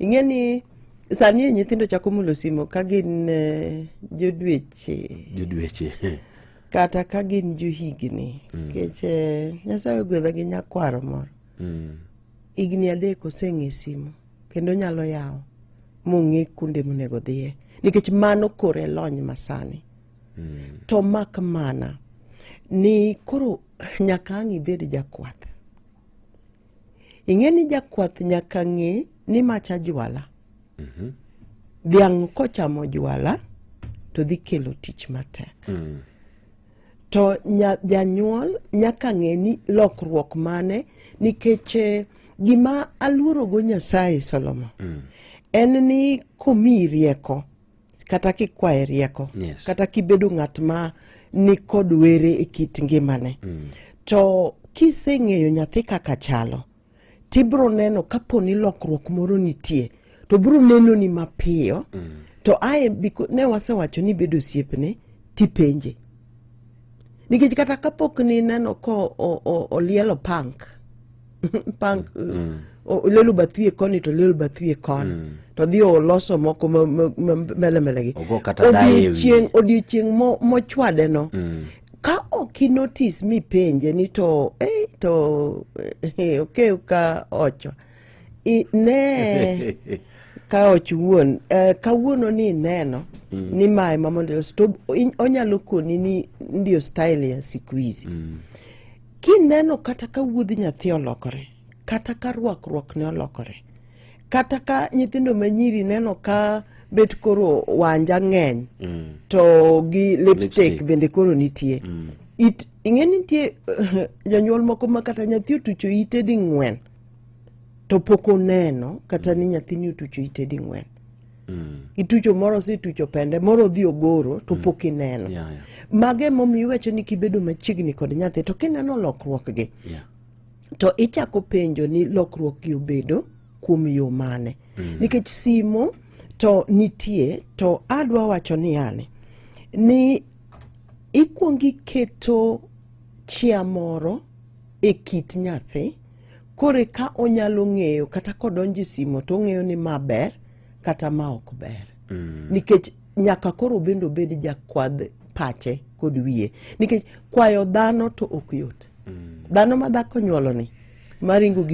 Ing'e ni sani e nyithindo chako mulo simo ka gin jodweche. Jodweche. Kata ka gin johigni. Nikech Nyasaye ogwedha gi nyakwaro moro. Higni 3 oseng'e simo kendo nyalo yawo mong'e kuonde monego dhiye. Nikech mano kore lony masani. To mak mana ni koro nyaka ang' ibed jakwath. Ing'e ni jakwath nyaka ng'e ni macha jwala. Dhiang' kochamo jwala to dhi kelo tich matek. To janyuol nyaka ng'e ni lokruok mane, nikech gima aluorogo Nyasaye Solomon en ni komiyi rieko kata kikwaye rieko, kata kibedo ng'at ma ni kod were e kit ngimane, to kiseng'eyo nyathi kaka chalo, tibro neno kapo ni lokruok moro nitie, to bro neno ni mapiyo. To ae ne wasewacho ni bedo osiepne tipenje, nikech kata kapok ni neno ko olielo punk punk, olielo bath wiye koni to olielo bath wiye koni, to dhi oloso moko ma mbele mbele gi. Ogo kata daye e wiye. Odiochieng' mochwade no, ka ok inotice mipenje ni to, to okew ka ocho ne ka och wuon, kawuono ni neno ni mae ma mondo ilos, to onyalo koni ni ndio style ya siku hizi. Kineno kata ka wuodh nyathi olokore, kata ka rwakruok ne olokore, kata ka nyithindo manyiri neno ka bet koro wanja ng'eny, to gi lipstick Lipsticks. bende koro nitie. It ing'e nitie jonyuol moko ma kata nyathi otucho ite ding'wen to pok oneno kata ni nyathini otucho ite ding'wen. Itucho moro, osetucho pende moro, odhi ogoro to pok ineno. Mago emomiyo iwacho ni kibedo machiegni kod nyathi to kineno lokruok gi, to ichako penjo ni lokruok gi obedo kuom yo mane. Nikech simo to nitie, to adwa wacho ni yani ni ikuongo iketo chia moro e kit nyathi, kore ka onyalo ng'eyo kata kodonjo e simo to ong'eyo ni ma ber kata ma ok ber. Nikech nyaka koro bende obed jakwadh pache kod wiye, nikech kwayo dhano to ok yot. Dhano ma dhako nyuolo ni maringo gi